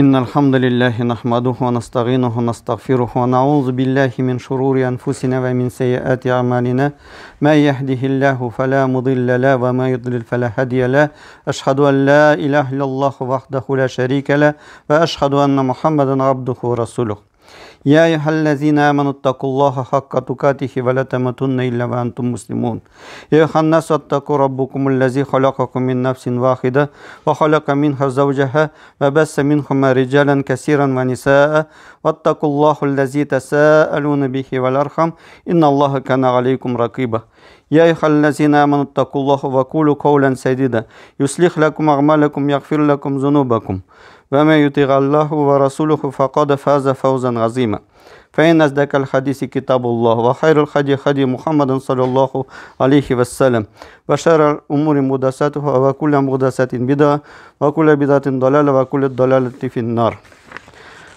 إن الحمد لله نحمده ونستعينه ونستغفره ونعوذ بالله من شرور أنفسنا ومن سيئات أعمالنا ما يهده الله فلا مضل له وما يضلل فلا هادي له أشهد أن لا إله إلا الله وحده لا شريك له وأشهد أن محمدا عبده ورسوله يا أيها الذين آمنوا اتقوا الله حق تقاته ولا تموتن إلا وأنتم مسلمون يا أيها الناس اتقوا ربكم الذي خلقكم من نفس واحدة وخلق منها زوجها وبث منهما رجالا كثيرا ونساء واتقوا الله الذي تساءلون به والأرحم إن الله كان عليكم رقيبا يا أيها الذين آمنوا اتقوا الله وقولوا قولا سديدا يصلح لكم أعمالكم يغفر لكم ذنوبكم ومن يطع الله ورسوله فقد فاز فوزا عظيما فإن أصدق الحديث كتاب الله وخير الهدي هدي محمد صلى الله عليه وسلم وشر الأمور محدثاتها وكل محدثة بدعة وكل بدعة ضلالة وكل ضلالة في النار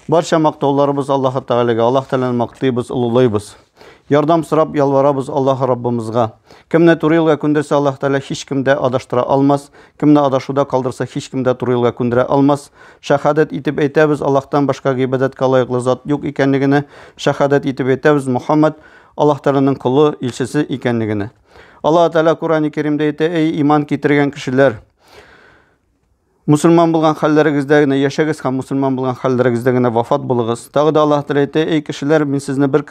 Барча мактауларыбыз Аллаһ Тәгаләгә. Аллаһ Тәгаләне мактыйбыз, олылыйбыз. Ярдәм сорап ялварабыз Аллаһ Раббымызга. Кемне туры юлга күндерсә, Аллаһ Тәгалә һичкем дә адаштыра алмас. Кемне адашуда калдырса, һичкем дә туры юлга күндерә алмас. Шәһадәт итеп әйтәбез, Аллаһтан башка гыйбадәткә лаеклы зат юк икәнлегенә. Шәһадәт итеп әйтәбез, Мухаммад Аллаһ Тәгаләнең колы, илчесе икәнлегенә. Аллаһ Тәгалә Коръәни Кәримдә әйтә: "Эй иман китергән кешеләр, Мусульман булган хәлләрегездә генә яшәгез һәм мусульман булган хәлләрегездә генә вафат булыгыз. Тагы да Аллаһ Тәгалә әйтә: "Эй кешеләр, мин сезне бер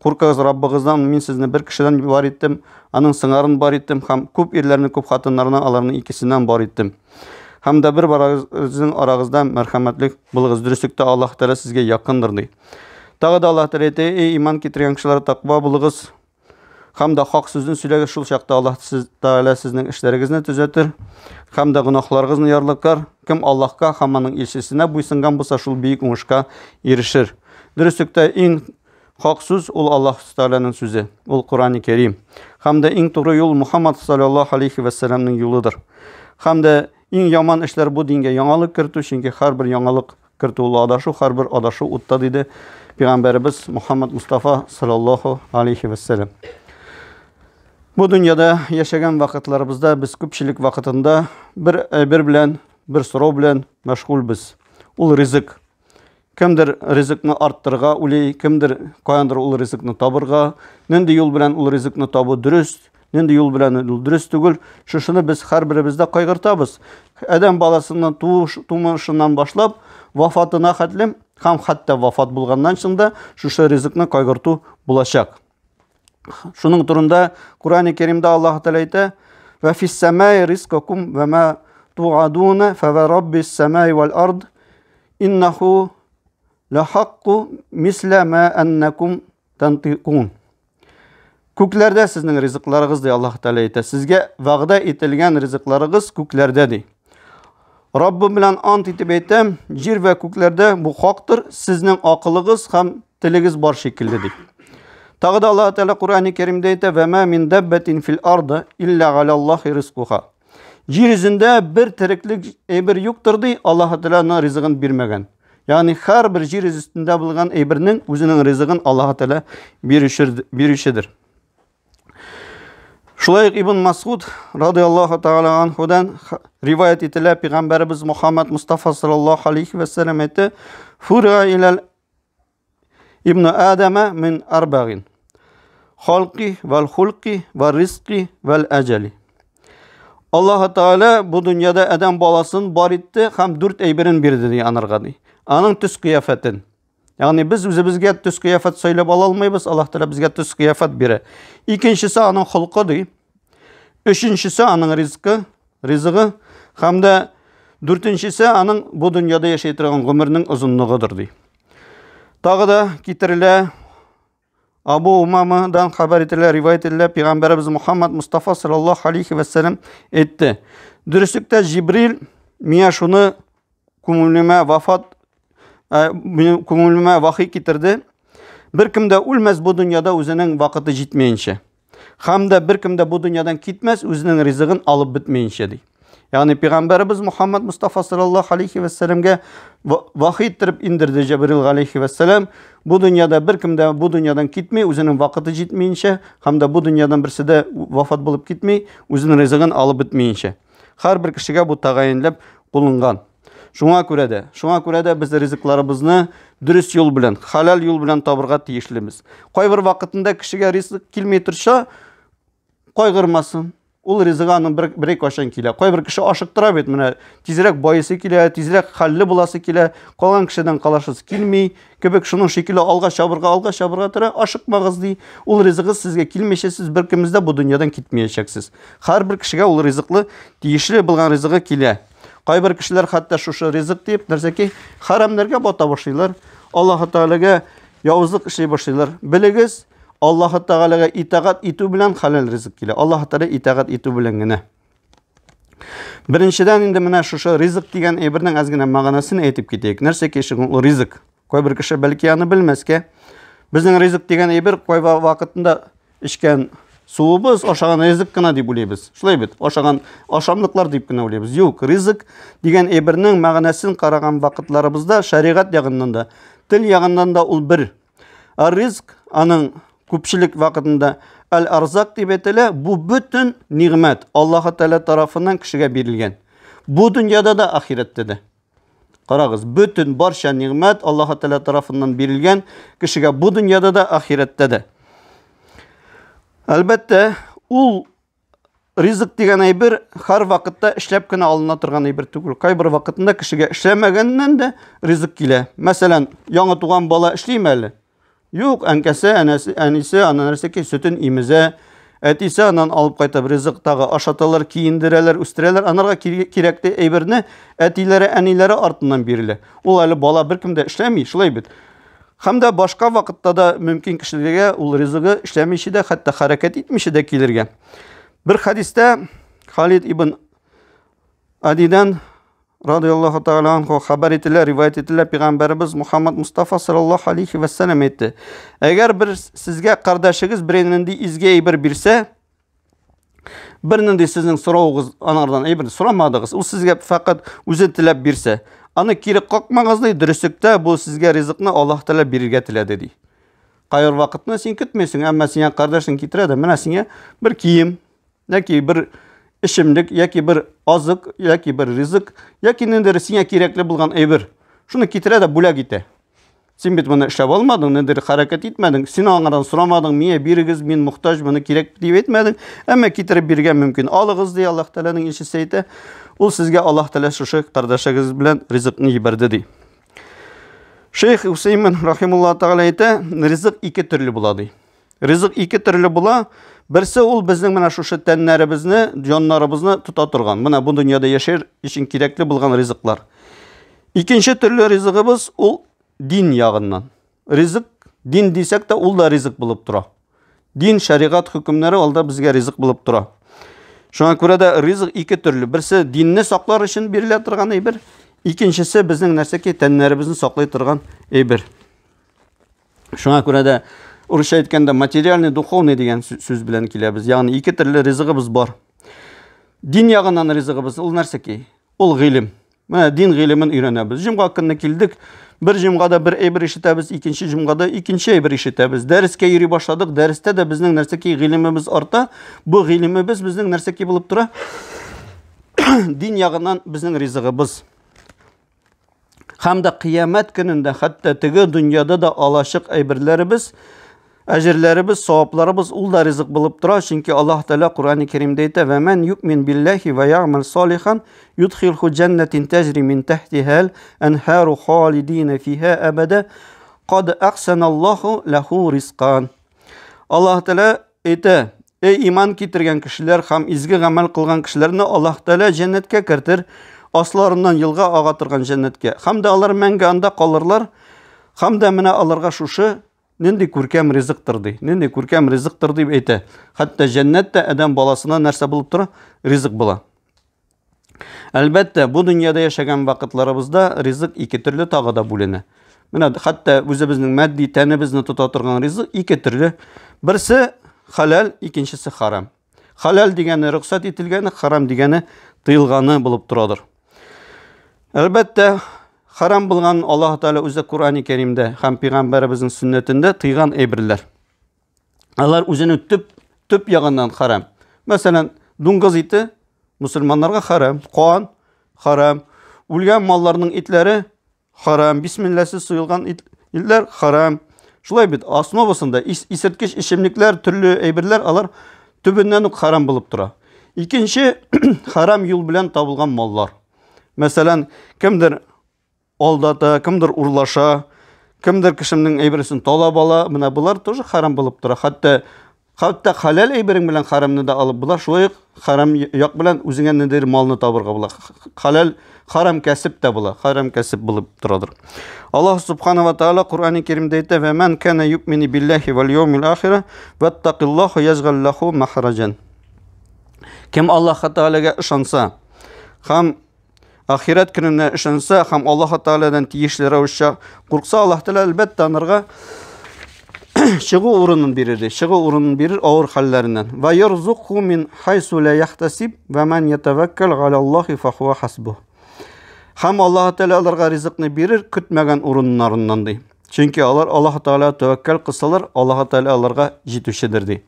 куркыгыз Раббыгыздан, мин сезне бер кешедән бар иттем, аның сыңарын бар иттем һәм күп ирләрне, күп хатыннарны аларның икесеннән бар иттем. Һәм дә бер барыгызның арагызда мәрхәмәтле булыгыз. Дөреслектә Аллаһ Тәгалә сезгә якындыр", ди. Тагы да Аллаһ Тәгалә әйтә: "Эй иман китергән кешеләр, тәкъва булыгыз һәм дә хак сүзне сөйләгез, шул чакта Аллаһ Тәгалә сезнең эшләрегезне төзәтер һәм дә гөнаһларыгызны ярлыкар. Кем Аллаһка һәм аның илчесенә буйсынган булса, шул бөек уңышка ирешер. Дөреслектә иң хак сүз ул Аллаһ Тәгаләнең сүзе, ул Коръәни Кәрим. Һәм дә иң туры юл Мухаммад саллаллаһу алейхи вә сәлламнең юлыдыр. Һәм дә иң яман эшләр бу дингә яңалык кертү, чөнки һәрбер яңалык кертү ул адашу, һәрбер адашу утта, диде Пәйгамбәребез Мухаммад Мустафа саллаллаху алейхи вәссәлам. Бу дөньяда яшәгән вакытларыбызда без күпчелек вакытында бер әйбер белән, бер сорау белән мәшгульбез. Ул ризык. Кемдер ризыкны арттырырга уйлый, кемдер каяндыр ул ризыкны табырга, нинди юл белән ул ризыкны табу дөрес, нинди юл белән ул дөрес түгел. Шушыны без һәрберебез дә кайгыртабыз. Адәм баласының тумышыннан башлап вафатына хәтлем һәм хәтта вафат булганнан соң да шушы ризыкны кайгырту булачак. Шуның турында Курани Кәримдә Аллаһ Тәгалә әйтә: "Ва фис самаи ризкукум ва ма туадуна фа ва раббис самаи вал ард иннаху лахакку мисла ма аннакум тантикун". Күкләрдә сезнең ризыкларыгыз, ди Аллаһ Тәгалә әйтә. Сезгә вәгъдә ителгән ризыкларыгыз күкләрдә, ди. Раббым белән ант итеп әйтәм, җир вә күкләрдә бу хактыр, сезнең акылыгыз һәм телегез бар шикелле, ди. Тагы да Аллаһ Тәгалә Коръәни Кәримдә әйтә: "Ва ма мин даббатин фил арды илля галаллахи ризкуха". Җир йөзендә бер тереклек әйбер юктыр, ди, Аллаһ Тәгалә ана ризыгын бирмәгән. Ягъни һәрбер җир өстендә булган әйбернең үзенең ризыгын Аллаһ Тәгалә бирүчедер. Шулай ук Ибн Масуд радиаллаһу тааля анхудан риваять ителә, пәйгамбәребез Мухаммад Мустафа саллаллаһу алейхи ва саллям әйтте: "Фура илал ибн Адама мин арбагин. Халқи вал хулқи ва ризқи вал әҗәли". Аллаһ Тааля бу дөньяда адәм баласын бар итте һәм дүрт әйберен бирде ди анарга ди. Аның төс кыяфәтен. Ягъни без үзебезгә төс кыяфәт сайлап ала алмыйбыз, Аллаһ Тааля безгә төс кыяфәт бирә. Икенчесе аның холкы ди. Өченчесе аның ризкы, ризыгы һәм дә дүртенчесе аның бу дөньяда яшәй торган гомернең озынлыгыдыр ди. Тагы да китерелә Абу Умамадан хәбәр ителә, риваять ителә, пәйгамбәребез Мухаммад Мустафа саллаллаһу алейхи ва саллям әйтте: "Дөреслектә Җибрил миңа шуны күңелемә вафат күңелемә вахи китерде. Бер кем дә үлмәс бу дөньяда үзенең вакыты җитмәенчә. Һәм дә бер кем дә бу дөньядан китмәс үзенең ризыгын алып бетмәенчә", ди. Ягъни пәйгамбәребез Мухаммад Мустафа саллаллаһу алейхи ва саллямга вахи иттереп индерде Җәбрил алейхи ва саллям. Бу дөньяда бер кем дә бу дөньядан китми үзенең вакыты җитмәенчә, һәм дә бу дөньядан берсе дә вафат булып китми үзенең ризыгын алып бетмәенчә. Һәрбер кешегә бу тәгаенләп кылынган. Шуңа күрә дә, шуңа күрә дә без ризыкларыбызны дөрес юл белән, хәләл юл белән табырга тиешлебез. Кайбер вакытында кешегә ризык килми торса, кайгырмасын. Ул ризыгы аның бер, бер кашан килә. Кайбер кеше ашыктыра бит, менә тизрәк байысы килә, тизрәк хәлле буласы килә, калган кешедән калашасы килми кебек, шуның шикелле алга чабырга, алга чабырга тора, ашыкмагыз ди. Ул ризыгыз сезгә килмичә, сез беркемез дә бу дөньядан китмәячәксез. Һәрбер кешегә ул ризыклы, тиешле булган ризыгы килә. Кайбер кешеләр хәтта шушы ризык дип, нәрсәки, харамнарга бата башлыйлар. Аллаһ Тәгаләгә явызлык эшли башлыйлар. Белегез, Аллаһ Тәгаләгә итагать итү белән хәләл ризык килә. Аллаһ Тәгалә итагать итү белән генә. Беренчедән инде менә шушы ризык дигән әйбернең әз генә мәгънәсен әйтеп китик. Нәрсә кеше ул ризык? Кайбер кеше бәлки аны белмәскә. Безнең ризык дигән әйбер кайбер вакытында эчкән суыбыз, ашаган ризык кына дип уйлыйбыз. Шулай бит? Ашаган ашамлыклар дип кенә уйлыйбыз. Юк, ризык дигән әйбернең мәгънәсен караган вакытларыбызда шәригать ягыннан да, тел ягыннан да ул бер. Ар-ризк аның күпчелек вакытында әл-арзак дип әйтелә, бу бөтен нигъмәт Аллаһы Тәгалә тарафыннан кешегә бирелгән. Бу дөньяда да, ахирәттә дә. Карагыз, бөтен барча нигъмәт Аллаһы Тәгалә тарафыннан бирелгән кешегә бу дөньяда да, ахирәттә дә. Әлбәттә, ул Ризык дигән әйбер һәр вакытта эшләп кенә алына торган әйбер түгел. Кайбер вакытында кешегә эшләмәгәннән дә ризык килә. Мәсәлән, яңа туган бала эшлиме әле? Юк, әнкәсе, әнәсе, әнисе аны нәрсәки сөтен имезә. Әтисе аннан алып кайтып ризык тагы ашаталар, киендерәләр, үстерәләр. Анарга кирәкле әйберне әтиләре, әниләре артыннан бирелә. Ул әле бала беркем дә эшләми, шулай бит. Һәм дә башка вакытта да мөмкин кешеләргә ул ризыгы эшләмичә дә, хәтта хәрәкәт итмичә дә килергә. Бер хәдистә Халид ибн Адидан радиаллаху тағала анху хәбәр ителә, риваять ителә, пәйгамбәребез Мухаммад Мустафа саллаллаху алейхи вәссәлам әйтте. Әгәр бер сезгә кардәшегез берәр нинди изге әйбер бирсә, Бернинди сезнең соравыгыз анардан әйбер сорамадыгыз. Ул сезгә фәкать үзе теләп бирсә, аны кире какмагыз ди, дөреслектә бу сезгә ризыкны Аллаһ Тәгалә бирергә теләде ди. Кайбер вакытны син көтмисең, әмма сиңа кардәшең китерә дә, менә сиңа бер кием, яки бер эчемлек, яки бер азык, яки бер ризык, яки ниндидер сиңа кирәкле булган әйбер. Шуны китерә дә бүләк итә. Син бит моны эшләп алмадың, ниндидер хәрәкәт итмәдең, син аңардан сорамадың, миңа бирегез, мин мохтаҗ, моны кирәк дип әйтмәдең, әмма китереп бирергә мөмкин. Алыгыз, ди Аллаһ Тәгаләнең илчесе әйтә. Ул сезгә Аллаһ Тәгалә шушы кардәшегез белән ризыкны җибәрде, ди. Шейх Усеймин рахимулла тәгалә әйтә, ризык ике төрле була, ди. Ризык ике төрле була. Берсе ул безнең менә шушы тәннәребезне, җаннарыбызны тота торган, менә бу дөньяда яшәр өчен кирәкле булган ризыклар. Икенче төрле ризыгыбыз ул дин ягыннан. Ризык, дин дисәк тә ул да ризык булып тора. Дин, шәригать хөкемнәре ул да безгә ризык булып тора. Шуңа күрә дә ризык ике төрле. Берсе динне саклар өчен бирелә торган әйбер, икенчесе безнең нәрсәки тәннәребезне саклый торган әйбер. Шуңа күрә дә урысча әйткәндә материальный, духовный дигән сүз белән киләбез. Ягъни ике төрле ризыгыбыз бар. Дин ягыннан ризыгыбыз ул нәрсәки? Ул гыйлем. Менә дин гыйлемен өйрәнәбез. Җомга көнне килдек, бер җомгада бер әйбер ишетәбез, икенче җомгада икенче әйбер ишетәбез. Дәрескә йөри башладык, дәрестә дә безнең нәрсәки гыйлемебез арта. Бу гыйлемебез безнең нәрсәки булып тора? Дин ягыннан безнең ризыгыбыз. Һәм дә кыямәт көнендә, хәтта теге дөньяда да алачык әйберләребез, әҗерләребез, савапларыбыз ул да ризык булып тора, чөнки Аллаһ Тәгалә Коръәни Кәримдә әйтә: "Ва ман юъмин биллаһи ва яъмал салихан юдхилху җаннатин таҗри мин тахтихал анһару халидина фиха абада кад ахсаналлаһу лаху ризкан." Аллаһ Тәгалә әйтә, Эй иман китергән кешеләр һәм изге гамәл кылган кешеләрне Аллаһ Тәгалә җәннәткә кертер, асларыннан елга ага торган җәннәткә. Һәм дә алар мәңге анда калырлар. Һәм дә менә аларга шушы нинди күркәм ризыктыр ди. Нинди күркәм ризыктыр дип әйтә. Хәтта җәннәт тә адәм баласына нәрсә булып тора? Ризык була. Әлбәттә, бу дөньяда яшәгән вакытларыбызда ризык ике төрле тагы да бүленә. Менә хәтта үзебезнең матди тәнебезне тота торган ризык ике төрле. Берсе хәләл, икенчесе харам. Хәләл дигәне рөхсәт ителгәне, харам дигәне тыелганы булып торадыр. Әлбәттә, харам булган Аллаһ Тәгалә үзе Коръәни Кәримдә һәм пәйгамбәребезнең сөннәтендә тыйган әйберләр. Алар үзенең төп төп ягыннан харам. Мәсәлән, дуңгыз ите мусульманнарга харам, кан харам. Үлгән малларның итләре харам, бисмилләсез суелган итләр харам. Шулай бит, основасында исерткеч эчемлекләр, төрле әйберләр алар төбеннән үк харам булып тора. Икенче харам юл белән табылган маллар. Мәсәлән, кемдер алдата, кемдер урлаша, кемдер кешенең әйберсен талап ала, менә болар тоже харам булып тора. Хәтта хәтта хәләл әйберең белән харамны да алып була, шулай ук харам як белән үзеңә ниндидер малны табырга була. Хәләл харам кәсеп тә була, харам кәсеп булып торадыр. Аллаһ субхана ва тааля Куръани Кәримдә әйтә: "Ва ман кана юъмину биллахи вал яумил ахир, ваттакиллаһа яжгал лаху махраҗан." Кем Аллаһ Тәгаләгә ышанса һәм Ахирәт көненә ышанса һәм Аллаһ Тәгаләдән тиешле рәвешчә куркса, Аллаһ Тәгалә әлбәттә анарга чыгу урынын бирер, ди. Чыгу урынын бирер авыр хәлләреннән. Ва ярзукху мин хайсу ла яхтасиб ва ман ятаваккал галаллахи фахуа хасбух. Һәм Аллаһ Тәгалә аларга ризыкны бирер көтмәгән урыннарыннан ди. Чөнки алар Аллаһ Тәгалә тәвәккәл кылсалар, Аллаһ Тәгалә аларга җитүчедер ди.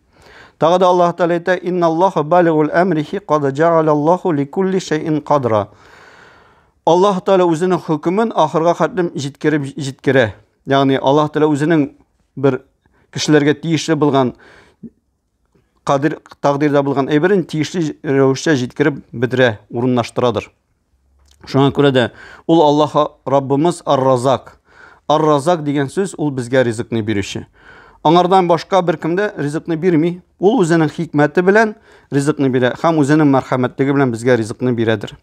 Тагы да Аллаһ Тәгалә әйтә, «Инналлаһа балигул әмрихи кад җәгалаллаһу ликулли шәйин кадра». Аллаһ Тәгалә үзенең хөкемен ахырга хәтлем җиткереп җиткерә. Ягъни Аллаһ Тәгалә үзенең бер кешеләргә тиешле булган кадир тәкъдирдә булган әйберен тиешле рәвештә җиткереп бетерә, урынлаштырадыр. Шуңа күрә дә ул Аллаһ Раббымыз Ар-Разак. Ар-Разак дигән сүз ул безгә ризыкны бирүче. Аңардан башка беркем дә ризыкны бирми. Ул үзенең хикмәте белән ризыкны бирә һәм үзенең мәрхәмәтлеге белән безгә ризыкны бирәдер.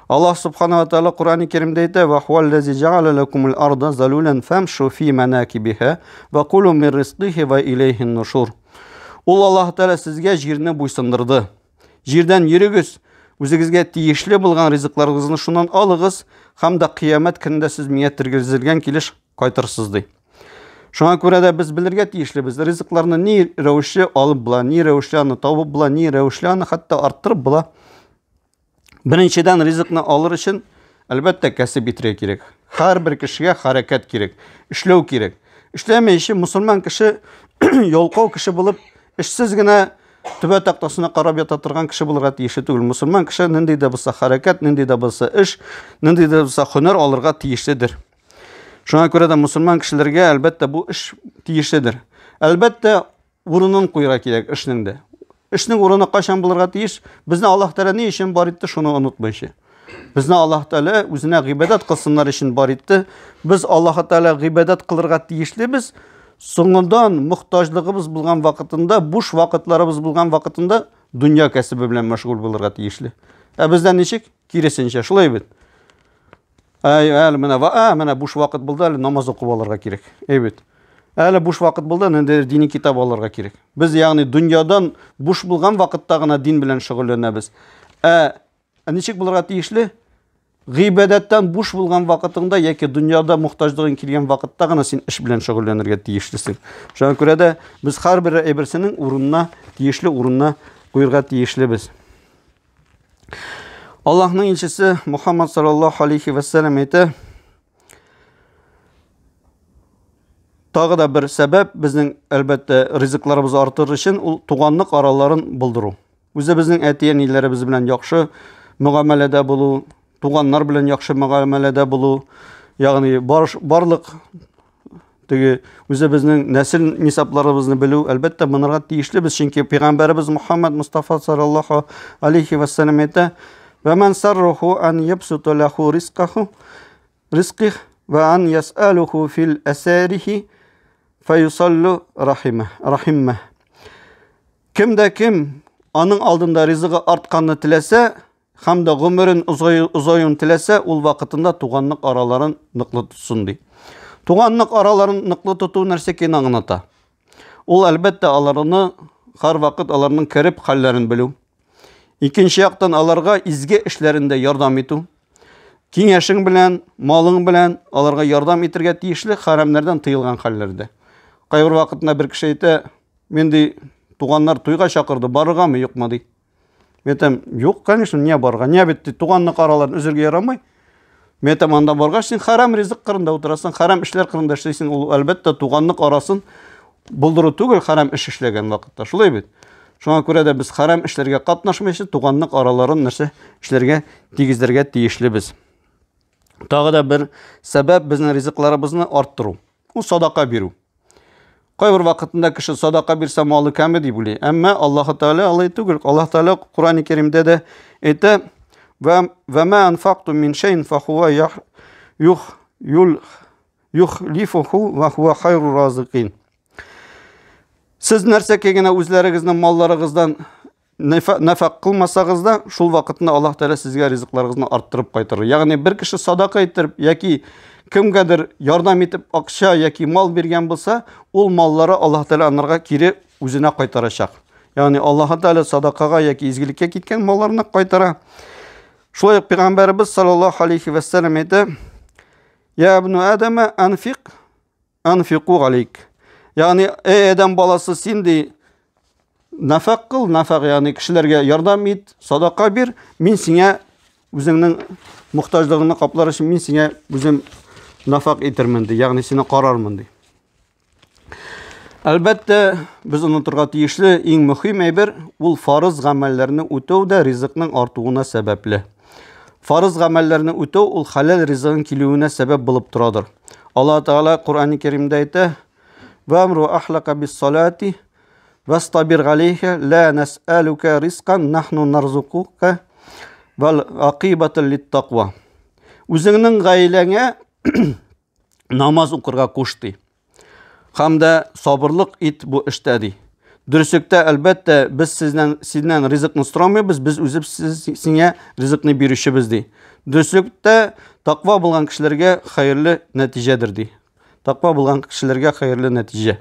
Аллаһ субхана ва тааля Коръәни Кәримдә әйтә: "Ва хуаллази җәгәлә ләкумул арда залулан фамшу фи манакибиха ва кулу мин ризкихи ва илейхин нушур." Ул Аллаһ Тәгалә сезгә җирне буйсындырды. Җирдән йөрегез, үзегезгә тиешле булган ризыкларыгызны шуннан алыгыз һәм дә кыямәт көнендә сез миңа тергезелгән килеш кайтырсыз, ди. Шуңа күрә дә без белергә тиешлебез, ризыкларны ни рәвешле алып була, ни рәвешле аны табып була, ни рәвешле аны хәтта арттырып була. Беренчедән, ризыкны алыр өчен, әлбәттә, кәсеп итәргә кирәк. Һәрбер кешегә хәрәкәт кирәк, эшләү кирәк. Эшләмәенчә мусульман кеше ялкау кеше булып, эшсез генә түбә тактасына карап ята торган кеше булырга тиешле түгел. Мусульман кеше нинди дә булса хәрәкәт, нинди дә булса эш, нинди дә булса һөнәр алырга тиешледер. Шуңа күрә дә мусульман кешеләргә, әлбәттә, бу эш тиешледер. Әлбәттә, урынын куярга кирәк эшнең дә. Эшнең урыны кайчан булырга тиеш? Безне Аллаһ Тәгалә ни өчен бар итте, шуны онытмыйча. Безне Аллаһ Тәгалә үзенә гыйбадәт кылсыннар өчен бар итте. Без Аллаһ Тәгалә гыйбадәт кылырга тиешлебез. Соңыннан мохтаҗлыгыбыз булган вакытында, буш вакытларыбыз булган вакытында дөнья кәсебе белән мәшгуль булырга тиешле. Ә бездә ничек? Киресенчә, шулай бит. Әй, әле менә, ә, менә буш вакыт булды, әле намаз укып алырга кирәк. Әй бит. Әле буш вакыт булды, ниндидер дини китап алырга кирәк. Без ягъни дөньядан буш булган вакытта гына дин белән шөгыльләнәбез. Ә ничек булырга тиешле? Гыйбадәттән буш булган вакытыңда яки дөньяда мохтаҗлыгың килгән вакытта гына син эш белән шөгыльләнергә тиешлесең. Шуңа күрә дә без һәрбер әйберсенең урынына, тиешле урынына куярга тиешлебез. Аллаһның илчесе Мухаммад саллаллаху алейхи вәссәлам әйтә, Тагы да бер сәбәп безнең әлбәттә ризыкларыбыз артыр өчен ул туганлык араларын булдыру. Үзебезнең әти-әниләребез белән яхшы мөгамәләдә булу, туганнар белән яхшы мөгамәләдә булу, ягъни бар, барлык теге үзебезнең нәсел нисапларыбызны белү, әлбәттә, монарга тиешлебез, чөнки пәйгамбәребез Мухаммад Мустафа саллаллаху алейхи вәссәлам әйтә: "Ва ман сарраху ан ябсута лаху ризкаху ризких ва ан ясалуху фил асарихи фаюсаллу рахима рахимма". Кем дә кем аның алдында ризыгы артканны теләсә, Һәм дә гомерен озаюын теләсә, ул вакытында туганлык араларын ныклы тотсын ди. Туганлык араларын ныклы тоту нәрсәкәйне аңлата? Ул әлбәттә аларны һәрвакыт аларның кереп хәлләрен белү. Икенче яктан аларга изге эшләрендә ярдәм итү. Киңәшең белән, малың белән аларга ярдәм итергә тиешле хәрәмнәрдән тыелган хәлләрдә. Кайбер вакытында бер кеше әйтә, мин ди, туганнар туйга чакырды, барыргамы, юкмы ди. Мин әйтәм, юк, конечно, не барырга. Не бит туганлык араларын өзергә ярамый. Мин әйтәм, анда баргач, син харам ризык кырында утырасың, харам эшләр кырында эшлисең. Ул, әлбәттә, туганлык арасын булдыру түгел, харам эш эшләгән вакытта. Шулай бит. Шуңа күрә дә без харам эшләргә катнашмыйча, туганлык араларын нәрсә эшләргә, тигезләргә тиешлебез. Тагы да бер сәбәп безнең ризыкларыбызны арттыру. Ул садака бирү. Кайбер вакытында кеше садака бирсә малы кәме дип уйлый. Әмма Аллаһ Тәгалә алай түгел. Аллаһ Тәгалә Коръән Кәримдә дә әйтә: "Ва ма анфактум мин шәйин фахуа юх юл юхлифуху ва хуа хайру разикин". Сез нәрсәкә генә үзләрегезнең малларыгыздан нәфәк кылмасагыз да, шул вакытында Аллаһ Тәгалә сезгә ризыкларыгызны арттырып кайтарыр. Ягъни бер кеше садака иттереп яки кемгәдер ярдәм итеп акча яки мал биргән булса, ул маллары Аллаһ Тәгалә анарга кире үзенә кайтарачак. Ягъни Аллаһ Тәгалә садакага яки изгелеккә киткән малларны кайтара. Шулай ук пәйгамбәребез саллаллаһу алейхи ва саллям әйтә: "Я ибну Адама анфик Анфику галейк. Ягъни, эй адәм баласы, син ди, нафак кыл, нафак, ягъни кешеләргә ярдәм ит, садака бир, мин сиңа үзеңнең мохтаҗлыгыңны каплар өчен мин сиңа үзем нафак итермен ди, ягъни сине карармын ди. Әлбәттә, без онытырга тиешле иң мөһим әйбер ул фарыз гамәлләрне үтәү дә ризыкның артуына сәбәпле. Фарыз гамәлләрне үтәү ул хәләл ризыгың килүенә сәбәп булып торадыр. Аллаһ Тәгалә Коръәни Кәримдә әйтә: "Вамру ахлака бис-салати вастабир галейха ла нас'алука ризкан нахну нарзукука вал акибату лит-таква". Үзеңнең гаиләңә намаз укырга куш ди. Һәм дә сабырлык ит бу эштә ди. Дөреслектә, әлбәттә, без сездән синнән ризыкны сорамыйбыз, без үзебез сез, сиңа ризыкны бирүчебез ди. Дөреслектә таква булган кешеләргә хәерле нәтиҗәдер ди. Таква булган кешеләргә хәерле нәтиҗә.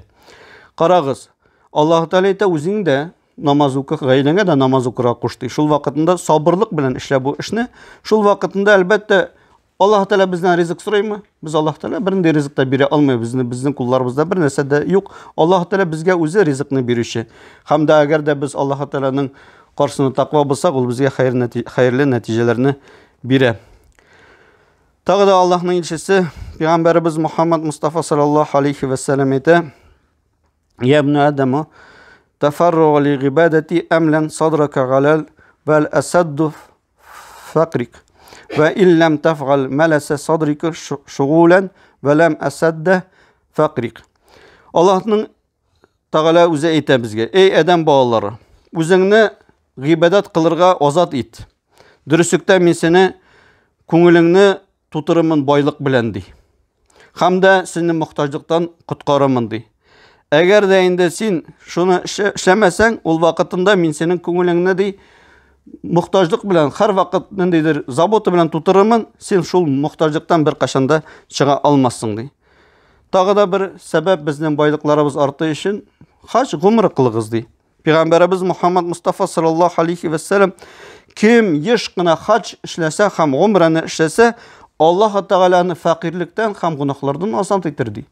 Карагыз, Аллаһ Тәгалә әйтә, үзең дә намаз укы, гаиләңә дә намаз укырга куш ди. Шул вакытында сабырлык белән эшлә бу эшне. Шул вакытында, әлбәттә, Аллаһ Тәгалә бездән ризык сорыймы? Без Аллаһ Тәгалә бернинди ризык та бирә алмый. Безне безнең кулларыбызда бер нәрсә дә юк. Аллаһ Тәгалә безгә үзе ризыкны бирүче. Һәм дә әгәр дә без Аллаһ Тәгаләнең каршысында таква булсак, ул безгә хәерле нәтиҗәләрне бирә. Тагы да Аллаһның илчесе Пәйгамбәребез Мухаммад Мустафа саллаллаһу алейхи ва саллям әйтә: "Я ибн Адам, тафарруг ли гибадати амлан садрака галал бал асадду факрик. Вә илләм тафгал мәләсә садрика шугулән вә ләм әсәддә факрик. Аллаһның Тәгалә үзе әйтә безгә: "Эй адәм балалары, үзеңне гыйбадәт кылырга азат ит. Дөреслектә мин сине күңелеңне тутырырмын байлык белән ди. Һәм дә сине мохтаҗлыктан коткарырмын ди. Әгәр дә инде син шуны эшләмәсәң, ул вакытында мин синең күңелеңне ди мохтаҗлык белән һәрвакыт ниндидер забота белән тутырырмын, син шул мохтаҗлыктан беркайчан да чыга алмассың ди. Тагы да бер сәбәп безнең байлыкларыбыз арты өчен хаҗ гомер кылыгыз ди. Пәйгамбәребез Мухаммад Мустафа саллаллаху алейхи ва саллям кем еш кына хаҗ эшләсә һәм гомрәне эшләсә, Аллаһ Тәгалә аны фәкыйрьлектән һәм гөнаһлардан азат итер ди.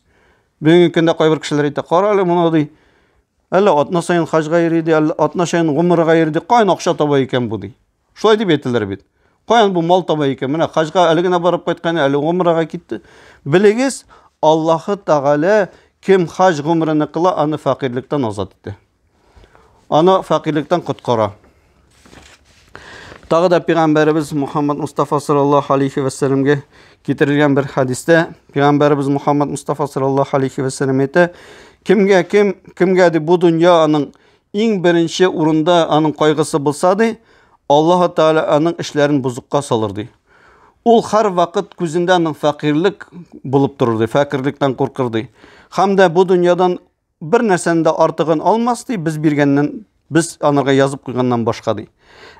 Бүгенге көндә кайбер кешеләр әйтә, кара әле моны ди. Әллә атна саен хаҗга йөри ди, әллә атна саен гомрәгә йөри ди. Каян акча таба икән бу ди. Шулай дип әйтәләр бит. Каян бу мал таба икән? Менә хаҗга әле генә барып кайткан, әле гомрәгә китте. Белегез, Аллаһы Тәгалә кем хаҗ гомрене кыла, аны фәкыйрьлектән азат итә. Аны фәкыйрьлектән коткара. Тагы да пәйгамбәребез Мухаммад Мустафа саллаллаһу алейхи ва сәлләмгә китерелгән бер хәдистә пәйгамбәребез Мухаммад Мустафа саллаллаһу алейхи ва сәлләм әйтә, кемгә кем кемгә ди бу дөнья аның Иң беренче урында аның кайгысы булса ди, Аллаһ Тәгалә аның эшләрен бозыкка салыр ди. Ул һәрвакыт күзендә аның фәкыйрьлек булып торыр ди, фәкыйрьлектән куркыр ди. Һәм дә бу дөньядан бер нәрсәнең дә артыгын алмас ди, без биргәннән, без анарга язып куйганнан башка ди.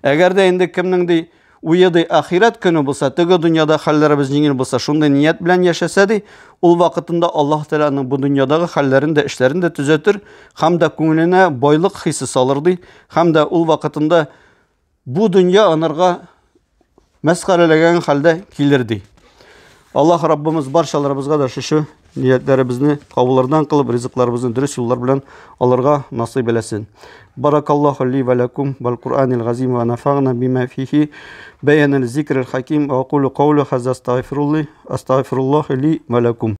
Әгәр дә инде кемнең ди Уе ди, ахирәт көне булса, теге дөньяда хәлләребез җиңел булса, шундый ният белән яшәсә ди, ул вакытында Аллаһ Тәгалә аның бу дөньядагы хәлләрен дә, эшләрен дә төзәтер, һәм дә күңеленә байлык хисе салыр ди, һәм дә ул вакытында бу дөнья анарга мәсхәрәләгән хәлдә килер ди. Аллаһ Раббымыз барчаларыбызга да шушы ниятләребезне кабуллардан кылып, ризыкларыбызны дөрес юллар белән алырга насыйп әйләсен. Баракаллаху ли ва лакум вал Кур'анил газим ва нафагна бима фихи баянил зикрил хаким ва акулу каули хаза астагфируллахи ли ва лакум.